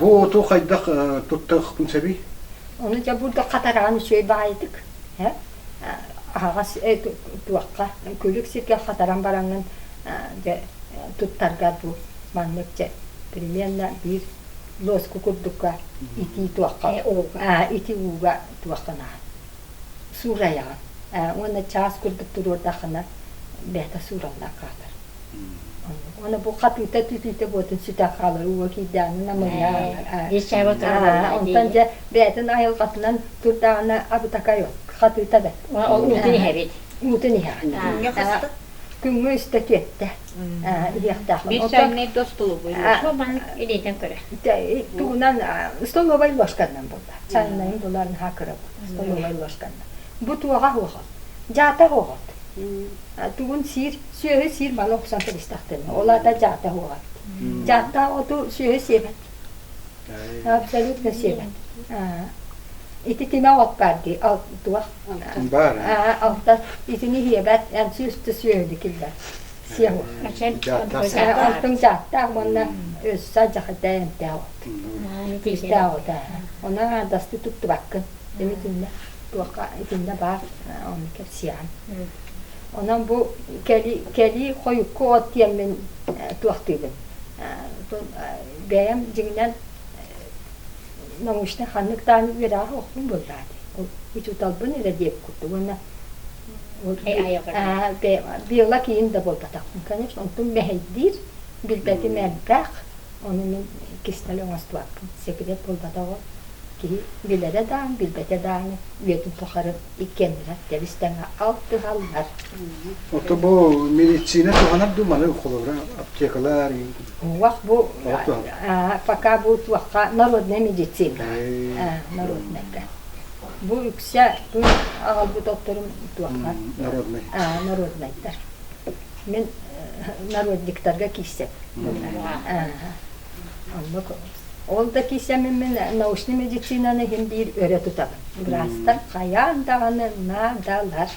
Бу оту хайдах туттахпын сөбүй? Ону дьэ бурдук хатараан үчүгэй баҕайытык аһаҕас туохха күлүк сиргэ хатаран бараҥҥын дьэ туттаргар бу маннык дьэ примерно биир луоску курдукка итии туохха ити ууга туохханаа суурайаҕын уонна чаас курдук туруордаххына бэйэтэ суураллан хаалар. Уонна бу хатыыта түтүүтэ буотун сүтэ хаалар ууга киирдэҕинэ намыһыйа. Онтон дьэ бэйэтин айылҕатынан турдаҕына абытакай хатыыта бэт. Ол уутун иһэбит. Уутун иһэҕин. Күҥҥэ үстэ түөттэ иһиэхтээх. Биир чайнай до столовой ложка илиитин көрө. Тугунан столовой ложканан буолла. Чайнайын булар наһаа кыра столовой ложканан. Бу туоҕа хуохот. Дьаата хуохот. Тугун сиир, сүөһү сиир малы охсон кэбистэхтэринэ. Ол аата дьаата хуоҕат. Дьааттаах оту сүөһү сиэбэт. Абсолютно сиэбэт. Ити тимэх от баар дии, туох? Баар. Алта итини сиэбэт, эн сүүстэ сүөһүнү киллэр. Сиэх Алтын дьааттаах уонна өссө дьахата эмтээх от. Күүстээх от. Онон аадасты туттубаккын. Итиннэ туохха итиннэ баар ону кэпсиэҕим. Онон бу кэлии кэлии хойукку от диэммин туохтуубун. Бэйэм дьиҥинэн научнай ханнык даҕаны үөрэҕэ охпун буоллаа дии. Учууталбын эрэ диэбит курдук уонна биолог иин да буолбатахпын, конечно, онтум мэһэйдиир, билбэтим элбэх, ону мин кистэл оҥостубаппын, секрет буолбатах ол. Киһи билэрэ даҕаны, билбэтэ даҕаны үйэтин тухары иккиэннэрэ тэбис-тэҥэ алтыһаллар. Ото бу медицина туһанар дуу маны холобура аптекалар Уох бу пока бу туохха народная медицина народнайга. Бу үксэ бу аҕалбыт отторум туохха народный народнайдар. Мин народниктарга киирсэбин. Оннук Ол да киирсэммин мин научнай медицинаны иһин биир өрө тутабын. Быраастар хайаан даҕаны наадалар.